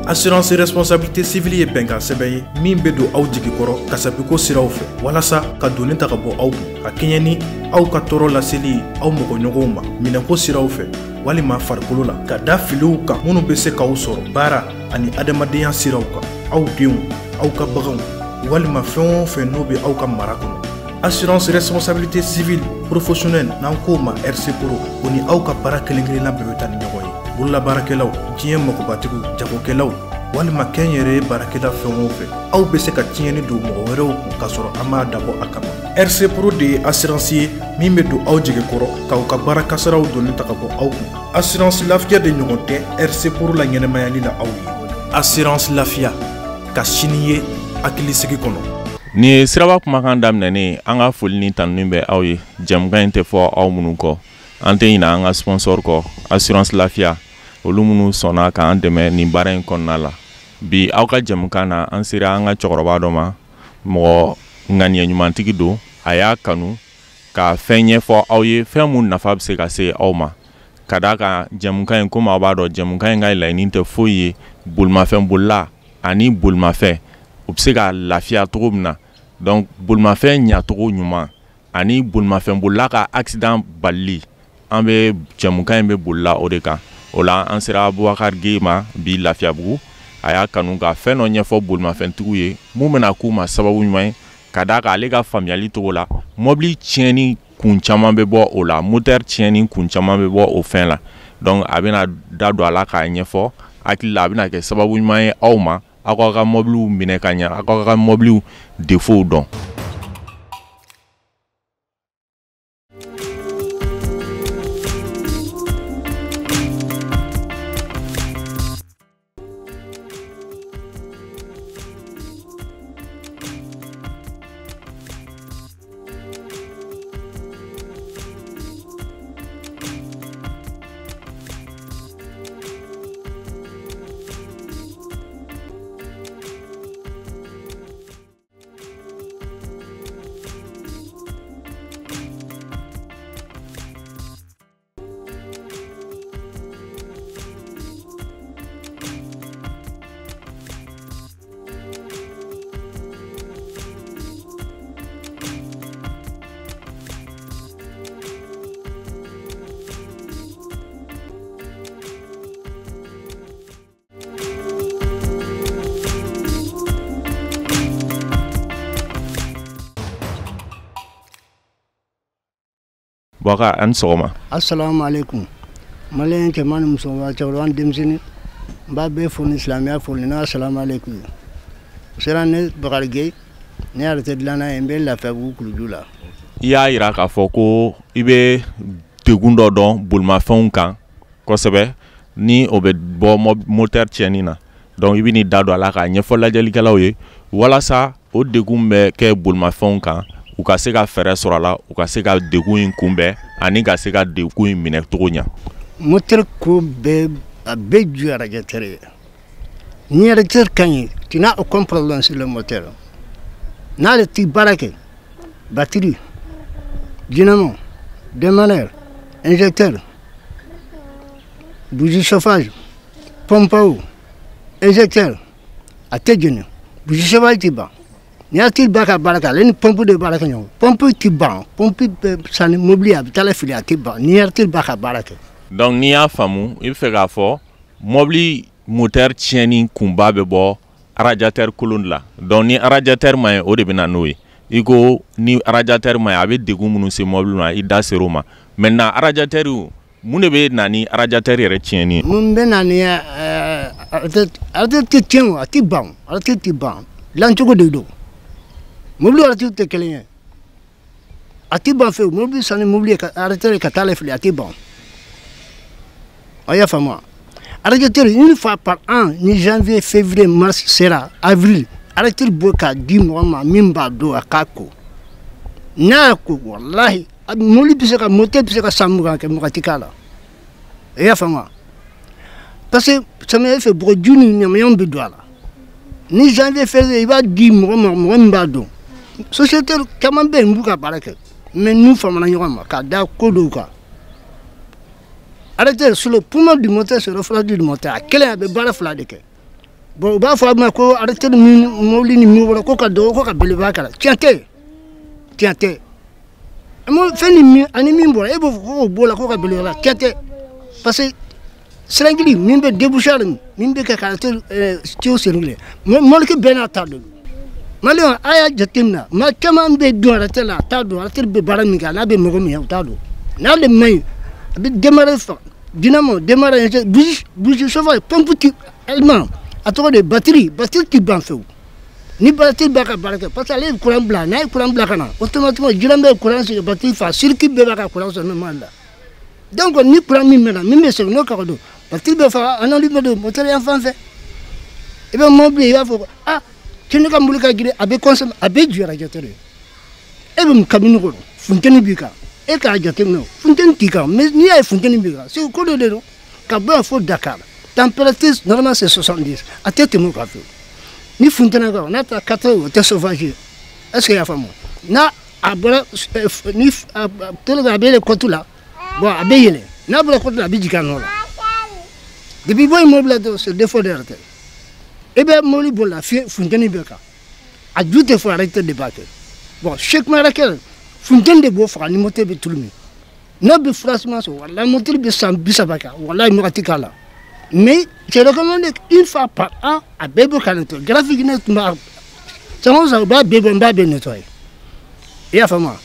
Assurance responsabilité civile ye bɛnkan sɛbɛn ye min bɛ don aw jigi kɔrɔ kasabiko siraw fɛ walasa ka doni ta ka bɔ aw kun ka kɛɲɛ ni aw ka tɔɔrɔ laseli ye aw mɔgɔɲɔgɔnw ma minɛnko siraw fɛ walima farikolo la ka da filiw kan minnu bɛ se k'aw sɔrɔ baara ani adamadenya siraw kan aw denw aw ka baganw walima fɛn o fɛn n'o bɛ aw ka mara kɔnɔ. Assurance responsabilité civile professionnelle n'an k'o ma RC Pro o ni aw ka baara kelen kelenna bɛɛ bɛ taa ni ɲɔgɔn ye. Bololabaarakɛlaw, diɲɛ magobatigiw, jagokɛlaw walima kɛnyɛrɛye baarakɛla fɛn o fɛn, aw bɛ se ka tiɲɛni don mɔgɔ wɛrɛw kun k'a sɔrɔ an m'a dabɔ a kama. RC Pro de ye assurance ye min bɛ don aw jigi kɔrɔ k'aw ka baara kasaraw doni ta ka bɔ aw kun. Assurance lafiya de ɲɔgɔn tɛ RC Pro la ɲɛnɛmayali la aw ye. Assurance lafiya ka sini ye hakilisigi kɔnɔ. Nin ye siraba kumakan daminɛnen an ka foli ni tanuni bɛ aw ye jɛmukan in tɛ fɔ aw minnu kɔ an tɛ ɲinɛ an ka sponsor kɔ assurance lafiya olu minnu sɔnna k'an dɛmɛ nin baara in kɔnɔna la bi aw ka jɛmukan na an sera an ka cɛkɔrɔba dɔ ma mɔgɔ ŋaniya ɲumantigi don a y'a kanu ka fɛn ɲɛfɔ aw ye fɛn mun nafa bɛ se ka se aw ma ka d'a kan jɛmukan in komi aw b'a dɔn jɛmukan in ka laɲini tɛ foyi ye bolimafɛn bolila ani bolimafɛn u bɛ se ka lafiya cogo min na donc bolimafɛn ɲacogo ɲuman ani bolimafɛn bolila ka accident balili an bɛ jɛmukan in bɛ bolila o de kan o la an sera Abubakar Gueye ma bi Lafiyabugu a y'a kanu ka fɛn dɔ ɲɛfɔ bolimafɛntigiw ye mun bɛna k'u ma sababu ɲuman ye ka d'a kan ale ka faamuyali cogo la mobili tiɲɛni kun caman bɛ bɔ o la moteur tiɲɛni kun caman bɛ bɔ o fɛn la donc a bɛna da don a la k'a ɲɛfɔ hakili la a bɛna kɛ sababu ɲuman ye aw ma aw k'aw ka mobiliw minɛ ka ɲɛ aw k'aw ka mobiliw défaut dɔn. Boubacar, an sɔgɔma. Assalamu alaikum. Maliyɛn cɛman ni musoman cɛkɔrɔba ni denmisɛnnin n b'a bɛɛ fo ni silamɛya foli n'a assalamu alaikum. O sera ne Bakari Gueye ne yɛrɛ tɛ dilanna ye n bɛ Lafiyabugu Kuluju la. I y'a yira k'a fɔ ko i bɛ degun dɔ dɔn bolimafɛnw kan kosɛbɛ ni o bɛ bɔ moteur tiɲɛni na donc i bɛ n'i da don a la k'a ɲɛfɔ lajɛlikɛlaw ye walasa o degun bɛ kɛ bolimafɛnw kan u ka se ka fɛɛrɛ sɔrɔ a la u ka se ka degun in kunbɛn ani ka se ka degun in minɛ cogo ɲɛ. Moteur ko bɛɛ a bɛɛ ju ye radiateur ye ni radiateur ka ɲi tu n'as aucun problème sur le moteur n'ale ti baara kɛ batterie dynamo démarreur injecteur bougie chauffage pompe à eau injecteur a tɛ jeni bougie chauffage ti ban. Ni y'a ba ka baara kɛ ale ni pompe de baara kɛ ɲɔgɔn pompe ti ban pompe bɛ san ni mobili a bɛ taa fili a ti ban ni y'a ba ka baara kɛ. Donc n'i y'a faamu i bɛ fɛ k'a fɔ mobili moteur tiɲɛni kunba bɛ bɔ radiateur kolon de la donc ni radiateur ma ɲi o de bɛ na n'o ye i ko ni radiateur ma ɲi a bɛ degun minnu se mobili ma i da ser'o ma maintenant radiateur mun de bɛ na ni radiateur yɛrɛ tiɲɛni ye. Mun bɛ na ni radiateur tɛ tiɲɛ o a ti ban radiateur ti ban dilancogo de don. Mobili radiateur tɛ kelen ye a ti ban fewu mobili san ni mobili ye radiateur ka taa la fili a ti ban aw y'a faamu wa radiateur une fois par an ni janvier février mars sera avril radiateur bɔ k'a di mɔgɔ ma min b'a dɔn a k'a ko n'a y'a ko walahi mobili bɛ se ka moteur bɛ se ka san 20 kɛ mɔgɔ ti k'a la i y'a faamu wa parce que samiya fɛ bɔgɔju ni ɲamaɲamaw bɛ don a la ni janvier février i b'a di mɔgɔ ma mɔgɔ min b'a dɔn. Société caman bɛ yen n b'u ka baara kɛ mais n'u famana ɲɔgɔn ma k'a da ko dɔw kan arrêtez sur le poumon du moteur, sur le refroidi du moteur a kelen a bɛ baara fila de kɛ Bon u b'a fɔ a ma ko radiateur min mobili ni min bɔra ko ka dɔgɔ ko ka belebeleba k'a la. Tiɲɛ tɛ, tiɲɛ tɛ. Fɛn ni min ani min bɔra e b'o fɔ k'o b'o la ko ka belebeleba, tiɲɛ tɛ. Parce que seringue min bɛ déboucheur min bɛ kɛ ka radiateur tuyau seringue, mɔbiliki bɛɛ n'a ta don. Maliyɛn a y'a jateminɛ, maa caman bɛ don radiateur la, a t'a dɔn radiateur bɛ baara min kɛ, a n'a bɛ mɔgɔ min ye, o t'a dɔn. N'ale man ɲi, a bɛ démarrer fa dynamo démarrer bougie chauffage pompe ti allemand a tɔgɔ de batterie, batterie ti ban fewu. Ni batterie b'a ka baara kɛ, parce que ale ye courant bila, n'a ye courant bila ka na automatiquement jiran bɛ courant sigi batterie fa, circuit bɛɛ b'a ka courant sɔrɔ normal la. Donc ni courant min bɛ na, min bɛ segin n'o ka don, batterie bɛ faga, a n'olu bɛ don moteur yan fan fɛ. I bɛ mobili i b'a fɔ ah cɛ ne ka mobili ka girin, a bɛ consommer, a bɛ ju radiateur ye. E bɛ mun kabini kɔnɔ, funteni b'i kan, e k'a jateminɛ funteni t'i kan, mais n'i y'a ye funteni b'i kan, c'est ko dɔ de don. Ka bɔ yan fo Dakar, température normalement c'est 70, a tɛ tɛmɛ o kan fewu. Ni funteni kan n'a taara 80, o tɛ chauffage ye. Est ce que i y'a faamu? N'a a bɔra ni a bɛ yɛlɛ côte la, bon a bɛ yɛlɛ, n'a bɔra côte la a bɛ jigin a nɔ la. Depuis bɔ yen mobili la dɔrɔn, c'est défaut de radiateur. I bɛ mobili boli la fiɲɛ funteni bɛ kan, a ju tɛ fɔ radiateur de b'a kɛ. Bon chèquement radiateur funteni de b'o faga ni moteur bɛ tulu min. N'a bɛ furasima sɔrɔ, walahi moteur bɛ san 30 kɛ, walahi mɔgɔ tɛ k'a la. Mais c'est recommandé une fois par an a bɛɛ bɛ ka nettoyer. Graphique ne tun b'a san o san u b'a bɛɛ bɔ, n b'a bɛɛ nettoyer. I y'a faamu wa?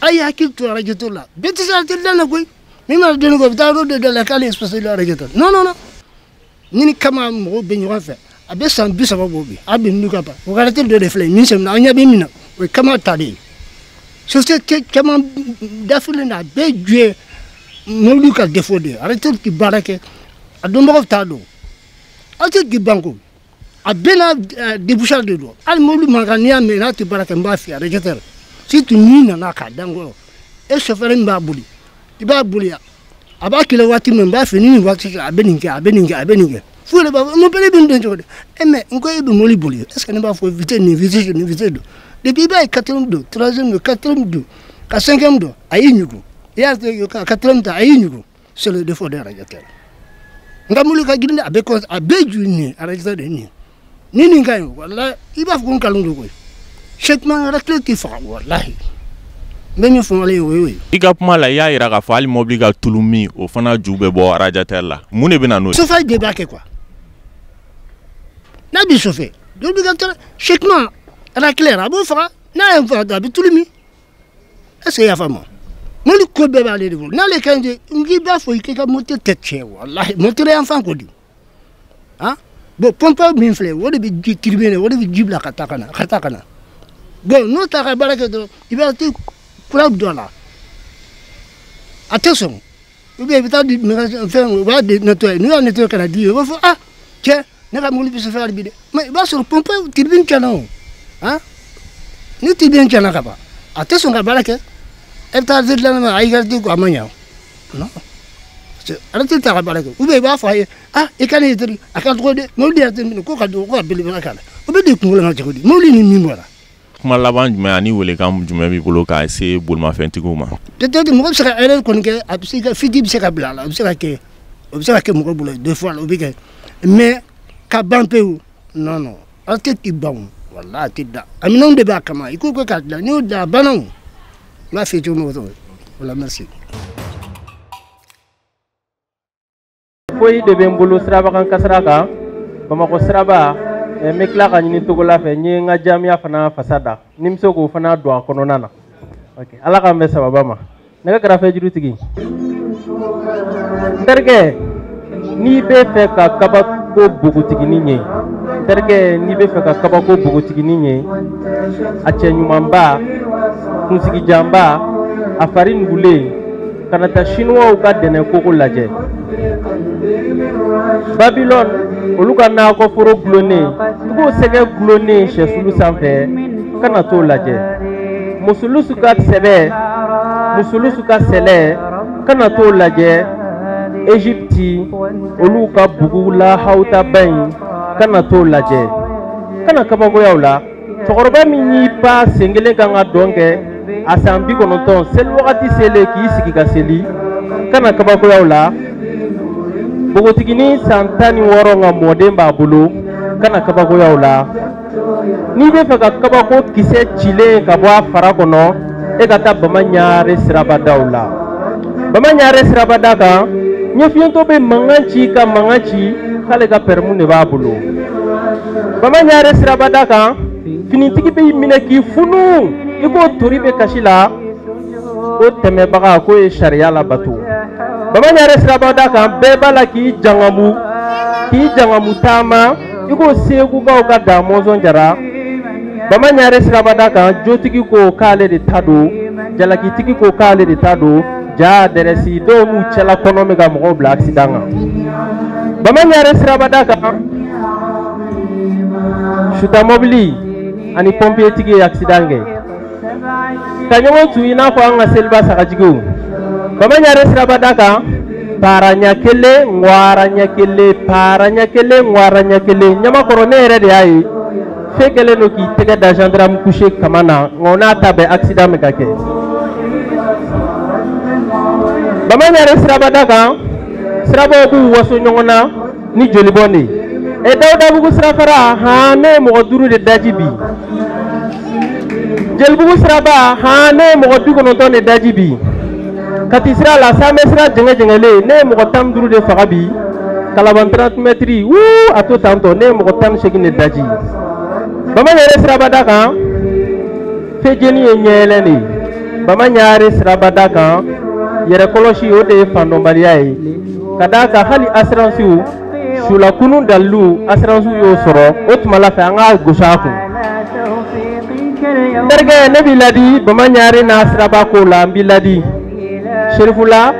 A y'i hakili to radiateur la, bɛɛ tɛ se radiateur dilan na koyi. Min mana dɔɔnin kɛ, u bɛ taa yɔrɔ dɔ da la k'ale ye spécialiste radiateur. Non non non, ni ni kama mɔgɔw bɛ ɲɔgɔn fɛ, a bɛ san 30 bɔ bi, a bɛ ninnu ka ban. O radiateur dɔ de filɛ nin sɛmina, an ɲɛ bɛ min na, o ye kama ta de ye. Société caman dafirilen na, a bɛɛ ju ye mobili ka défaut de ye. Radiateur tɛ baara kɛ, a dɔnbagaw t'a dɔn. Radiateur tɛ ban ko, a bɛɛ n'a déboucheur de don. Hali mobili mankan n'i y'a mɛn n'a tɛ baara kɛ, n b'a f'i ye radiateur. Surtout n'i nana k'a da n kɔrɔ, e chauffeur min b'a boli, i b'a boli a b'a kɛlɛ waati min, n b'a fɛ ni nin waati a bɛ nin kɛ, a bɛ nin kɛ, a bɛ nin kɛ. F'u yɛrɛ b'a fɔ mobili bɛ nin dɔn cogo di? E mais n ko e bɛ mobili boli, est ce que ne b'a fɔ vitesse nin vitesse nin vitesse don? Depuis i b'a ye quatrième don, troisième don, quatrième don, ka cinquième don, a y'i ɲugun. I y'a ka quatrième ta, a y'i ɲugun. C'est le défaut d'un radiateur. N ka mobili ka girin dɛ, a bɛ a bɛɛ ju nin radiateur de ye nin ye. Ni nin ka ɲi, walahi i b'a fɔ ko n nkalon don koyi. Chèquement radiateur tɛ faga, walahi. N bɛ min fɔ ale ye o y'o ye. I ka kuma la, i y'a yira k'a fɔ hali mobili ka tulu min, o fana ju bɛ bɔ radiateur la. Mun de bɛ na n'o ye? Chauffage de b'a kɛ quoi. N'a b'i chauffer, dɔw bɛ ka chèquement raclette a b'o faga, n'a ye faga a bɛ tulu min. Est ce que i y'a faamu? Mobili ko bɛɛ b'ale de bolo. N'ale ka ɲi, n k'i b'a fɔ i k'i ka moteur tɛ tiɲɛ, walahi moteur yan fan ko di. Han bon pompe min filɛ, o de bɛ ji turbine, o de bɛ ji bila ka taa ka na, ka taa ka na. Bon n'o ta ka baara kɛ dɔrɔn, i b'a ti kura don a la, a tɛ sɔn. Ou bien i bɛ taa di fɛn, u b'a nettoyer, n'u y'a nettoyer ka na di, u b'a fɔ ah cɛ ne ka mobili bɛ se fɛ hali bi dɛ. Mais i b'a sɔrɔ pompe turbine tiɲɛna o, han ni turbine tiɲɛna ka ban, a tɛ sɔn ka baara kɛ. E bɛ taa dilan ma, a y'i ka di ko a ma ɲɛ o, non radiateur t'a ka baara kɛ. Ou bien i b'a fɔ a ye ah i ka nin teri a ka dɔgɔ dɛ, mobili yɛrɛ tɛ minɛ ko ka dɔgɔ ko ka belebele k'a la, o bɛ don kunkolo la cogo di? Mobili ni min bɔra. Kuma laban jumɛn ani welekan jumɛn b'i bolo k'a se bolimafɛntigiw ma? Peut-être mɔgɔ bɛ se ka erreur kɔni kɛ, a bɛ se ka fiti bɛ se ka bila a la, a bɛ se ka kɛ, o bɛ se ka kɛ mɔgɔ bolo deux fois la, o bɛ kɛ, mais ka ban pewu, non non, radiateur tɛ ban o, walahi a tɛ da. A minɛnw de b'a kama, i ko ko k'a dilan, n'i y'o dilan a banna o. N b'a f'i ye cogo min o t'o ye. Voilà, merci. Foyi de bɛ n bolo sirabakan kasara kan, Bamakɔ siraba, n bɛ tila ka ɲini Togola fɛ, n ye n ka jamiya fana fasa da, ni n bɛ se k'o fana don a kɔnɔna na. Ok, Ala k'an bɛn sababa ma. Nɛgɛ kɛrɛfɛ jurutigi, n terikɛ, n'i bɛ fɛ ka kabako npogotiginin ye, n terikɛ, n'i bɛ fɛ ka kabako npogotiginin ye, a cɛ ɲumanba, kunsigijanba, a fari nugulen, kana taa Chinois ka dɛnɛ koko lajɛ. Babylone, olu ka nakɔforo gulonnen, i k'o sɛgɛ gulonnen sɛsulu sanfɛ, kana t'o lajɛ. Musulusu ka sɛbɛ, musulusu ka sɛlɛ, kana t'o lajɛ. Egypte, olu ka bugu lahawutaba in, kana t'o lajɛ. Kana kabakoya o la. Cɛkɔrɔba min y'i pan sen kelen kan ka dɔn kɛ, a san 90, seli wagati selen k'i sigi ka seli, kana kabakoya o la. Npogotiginin san 16 nka mɔden b'a bolo, Kana kabakoya o la. N'i bɛ fɛ ka kabako kisɛ cilen ka bɔ a fara kɔnɔ, e ka taa Bama Ɲare sirabadaw la. Bama Ɲare sirabada kan, ɲɛfiyentɔ bɛ mankan ci ka mankan ci k'ale ka pɛrɛmu de b'a bolo. Bama Ɲare sirabada kan, finitigi b'i minɛ k'i funu i k'o tori bɛ kasi la, o tɛmɛbaga k'o ye sariya labato. Bama Ɲare sirabada kan, bɛɛ b'a la k'i jangamu taama i ko Segukaw ka da Mɔnzɔn Jara. Bama Ɲare sirabada kan, jotigi ko k'ale de ta don, jalakitigi ko k'ale de ta don, ja dɛrɛsi dɔw n'u cɛla kɔnɔ bɛ ka mɔgɔw bila accident kan. Bama Ɲare sirabada kan, suta mɔbili ani pompier tigi ye accident kɛ ka ɲɔgɔn tu i n'a fɔ an ka seliba sagajigiw. Bama Ɲare sirabada kan, para ɲɛ kelen ŋwara ɲɛ kelen para ɲɛ kelen ŋwara ɲɛ kelen. Ɲamakɔrɔ ne yɛrɛ de y'a ye fɛn kɛlen don k'i tɛgɛ da gendarme couché kama na, nka o n'a ta bɛɛ accident bɛ ka kɛ. Bama Ɲare sirabada kan, sirabaw b'u waso ɲɔgɔn na ni jolibɔn de ye. E Dawudabugu sirafara, han ne ye mɔgɔ 5 de daji bi. Jelibugu siraba, han ne ye mɔgɔ 90 de daji bi. Kati sira la, Samɛ sira jɛngɛ jɛngɛlen, ne ye mɔgɔ 15 de faga bi. Kalaban 30 mètres, wuu a to tantɔ, ne ye mɔgɔ 18 de daji. Bama Ɲare sirabada kan, fejeni ye ɲɛyɛlɛn de ye. Bama Ɲare sirabada kan, yɛrɛkɔlɔsi o de ye fandɔnbaliya ye. Ka d'a kan hali assurancew sulakunun dalilu assurancew y'o sɔrɔ, o tuma la fɛ an k'a gosi a kun. N terikɛ, ne b'i ladi Bama Ɲare n'a siraba ko la, n b'i ladi. Serifula,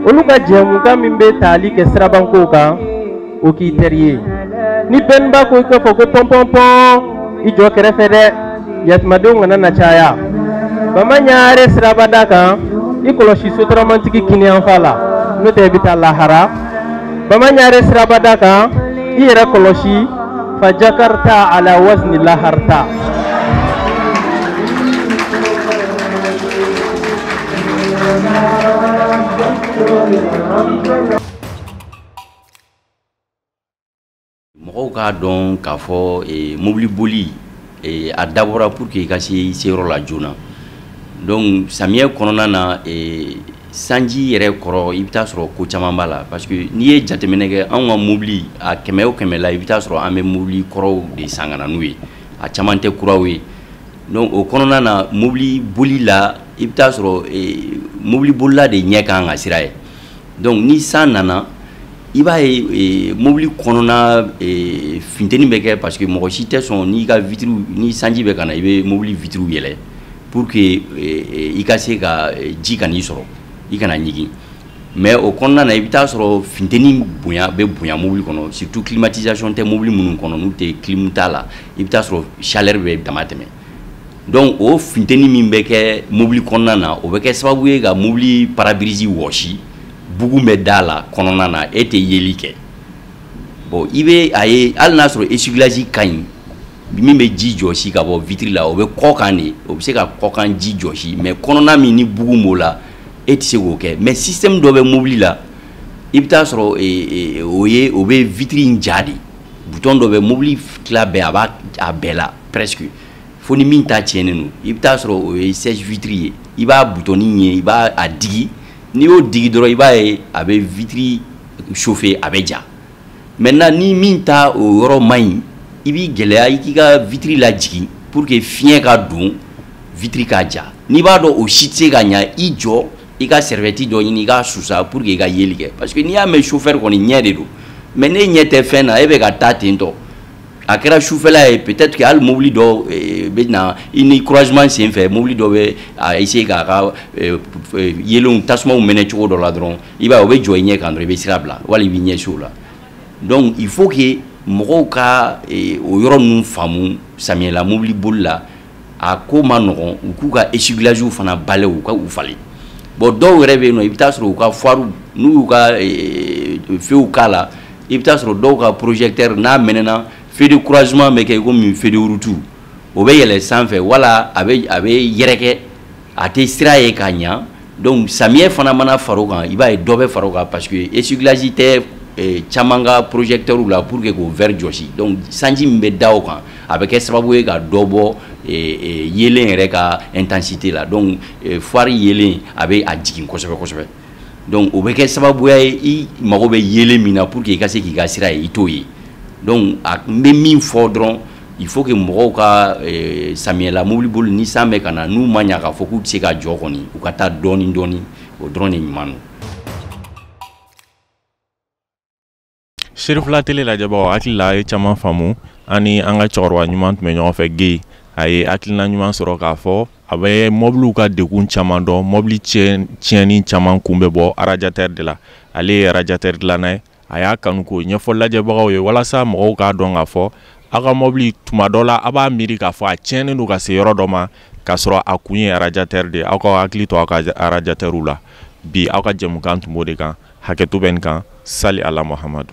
olu ka jɛmukan min bɛ taali kɛ sirabankow kan, o k'i teri ye. Ni bɛnba ko i k'a fɔ ko pɔnpɔnpɔn, i jɔ kɛrɛfɛ dɛ, yatimadenw kana na caya. Bama Ɲare sirabada kan, i kɔlɔsi sotaramantigi kiniyanfan la, n'o tɛ i bɛ taa lahara. Bama Ɲare sirabada kan, i yɛrɛ kɔlɔsi fa Jakarta ala wazni laharta. Mɔgɔw k'a dɔn k'a fɔ mobili boli a dabɔra pour que i ka se i seyɔrɔ la joona. Donc samiyɛ kɔnɔna na, sanji yɛrɛ kɔrɔ, i bɛ taa sɔrɔ ko caman b'a la, parce que n'i ye jateminɛ kɛ, anw ka mobili a 100 o 100 la, i bɛ taa sɔrɔ an bɛ mobili kɔrɔw de san ka na n'u ye, a caman tɛ kuraw ye. Donc o kɔnɔna na, mobili boli la, i bɛ taa sɔrɔ mobili bolila de ɲɛ kan ka sira ye. Donc ni san nana, i b'a ye mobili kɔnɔna funteni bɛ kɛ, parce que mɔgɔ si tɛ sɔn n'i ka vitre, ni sanji bɛ ka na, i bɛ mobili vitre yɛlɛ pour que i ka se ka ji kan'i sɔrɔ, i kana ɲigin. Mais o kɔnɔna na, i bɛ taa sɔrɔ funteni bonya bɛ bonya mobili kɔnɔ, surtout climatisation tɛ mobili minnu kɔnɔ, n'u tɛ clim t'a la, i bɛ taa sɔrɔ chaleur bɛ dama tɛmɛ. Donc o funteni min bɛ kɛ mobili kɔnɔna na, o bɛ kɛ sababu ye ka mobili pare-brise wɔsi, bugun bɛ da la kɔnɔna na, e tɛ yeli kɛ. Bon, i bɛ a ye hali n'a sɔrɔ essuie-glace ka ɲi, min bɛ ji jɔsi ka bɔ vitre la, o bɛ kɔkan de, o bɛ se ka kɔkan ji jɔsi, mais kɔnɔna min ni bugun b'o la, e tɛ se k'o kɛ. Mais système dɔ bɛ mobili la, i bɛ taa sɔrɔ o ye o bɛ vitre in ja de. Bouton dɔ bɛ mobili tila bɛɛ, a b'a a bɛɛ la presque, fo ni min ta tiɲɛnen don. I bɛ taa sɔrɔ o ye sèche vitre ye, i b'a bouton ye, i b'a a digi, n'i y'o digi dɔrɔn, i b'a ye a bɛ vitre chauffer, a bɛ ja. Maintenant ni min ta o yɔrɔ man ɲi, i b'i gɛlɛya i k'i ka vitre lajigin pour que fiɲɛ ka don, vitre ka ja. N'i b'a dɔn o si tɛ se ka ɲa, i jɔ, i ka serviette dɔ ɲini, i k'a susa pour que i ka yeli kɛ, parce que n'i y'a mɛn chauffeur kɔni ɲɛ de don, mais ne ɲɛ tɛ fɛn na, e bɛ ka taa ten tɔ. A kɛra sufɛla ye, peut-être que hali mobili dɔ bɛ na i ni croisement sen fɛ, mobili dɔ bɛ a essayer k'a ka yelenw tasumaw mɛnɛ cogo dɔ la dɔrɔn, i b'a ye o bɛ jɔ i ɲɛ kan dɔrɔn, i bɛ sira bila wali i b'i ɲɛsin o la. Donc il faut que mɔgɔw ka o yɔrɔ ninnu faamu. Samiyɛla mobili boli la, a ko ma nɔgɔn, u k'u ka essuie-glace fana bale, u ka u falen. Bon, dɔw yɛrɛ bɛ yen nɔ, i bɛ taa sɔrɔ u ka foire n'u y'u ka feuw k'a la, i bɛ taa sɔrɔ dɔw ka projecteur n'a mɛnɛna, feu de croisement bɛ kɛ komi feu de route, o bɛ yɛlɛ sanfɛ wala a bɛ yɛrɛkɛ, a tɛ sira ye ka ɲa. Donc samiyɛ fana mana far'o kan, i b'a ye dɔ bɛ far'o kan, parce que essuie-glace tɛ caman ka projecteur la pour que k'o verre jɔsi. Donc sanji min bɛ da o kan, a bɛ kɛ sababu ye ka dɔ bɔ yeelen yɛrɛ ka intensité la. Donc phare yeelen, a bɛ a jigin kosɛbɛ kosɛbɛ. Donc o bɛ kɛ sababuya ye, i mago bɛ yeelen min na pour que i ka se k'i ka sira ye, i t'o ye. Donc a n bɛ min fɔ dɔrɔn, il faut que mɔgɔw ka samiyɛla mobili boli, ni san bɛ ka na, n'u ma ɲa k'a fɔ k'u tɛ se ka jɔ kɔni, u ka taa dɔɔni dɔɔni, o dɔrɔn de ɲuman don. Serifila tele lajɛbagaw, hakili la a ye caman faamu. Ani an ka cɛkɔrɔba ɲuman tun bɛ ɲɔgɔn fɛ Gueye, a ye hakilina ɲuman sɔrɔ k'a fɔ a bɛ mɔbiliw ka degun caman dɔn. Mɔbili tiɲɛni caman kun bɛ bɔ radiateur de la. Ale ye radiateur dilanna ye, a y'a kanu k'o ɲɛfɔ lajɛbagaw ye walasa mɔgɔw k'a dɔn k'a fɔ aw ka mɔbili tuma dɔ la a b'a miiri k'a fɔ a tiɲɛnen don ka se yɔrɔ dɔ ma, k'a sɔrɔ a kun ye radiateur de ye. Aw ka hakili to aw ka radiateurw la. Bi aw ka jɛmukan tun b'o de kan. Hakɛto bɛ nin kan. Sali ala Muhamadu.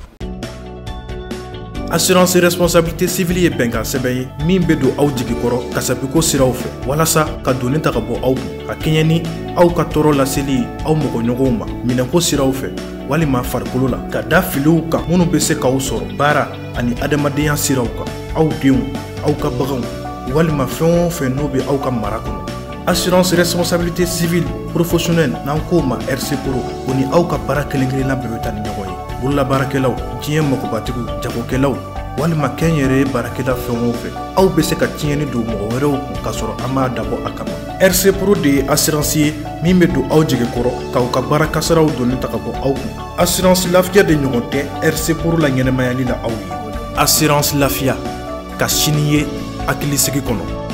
Assurance responsabilité civile ye bɛnkan sɛbɛn ye min bɛ don aw jigi kɔrɔ kasabiko siraw fɛ, walasa ka doni ta ka bɔ aw kun, ka kɛɲɛ ni aw ka tɔɔrɔ laseli aw mɔgɔɲɔgɔnw ma minɛnko siraw fɛ walima farikolo la, ka da filiw kan minnu bɛ se k'aw sɔrɔ baara ani adamadenya siraw kan, aw denw, aw ka baganw walima fɛn o fɛn n'o bɛ aw ka mara kɔnɔ. Assurance responsabilité civile professionnelle, n'an k'o ma RC Pro, o ni aw ka baara kelen kelenna bɛɛ bɛ taa ni ɲɔgɔn ye. Bololabaarakɛlaw, diɲɛ magobatigiw, jagokɛlaw walima kɛnyɛrɛye baarakɛla fɛn o fɛn, aw bɛ se ka tiɲɛni don mɔgɔ wɛrɛw kun k'a sɔrɔ an m'a dabɔ a kama. RC Pro de ye assurance ye min bɛ don aw jigi kɔrɔ k'aw ka baara kasaraw donni ta ka bɔ aw kun. Assurance lafiya de ɲɔgɔn tɛ RC Pro la ɲɛnɛmayali la aw ye. Assurance lafiya, ka sini ye hakilisigi kɔnɔ.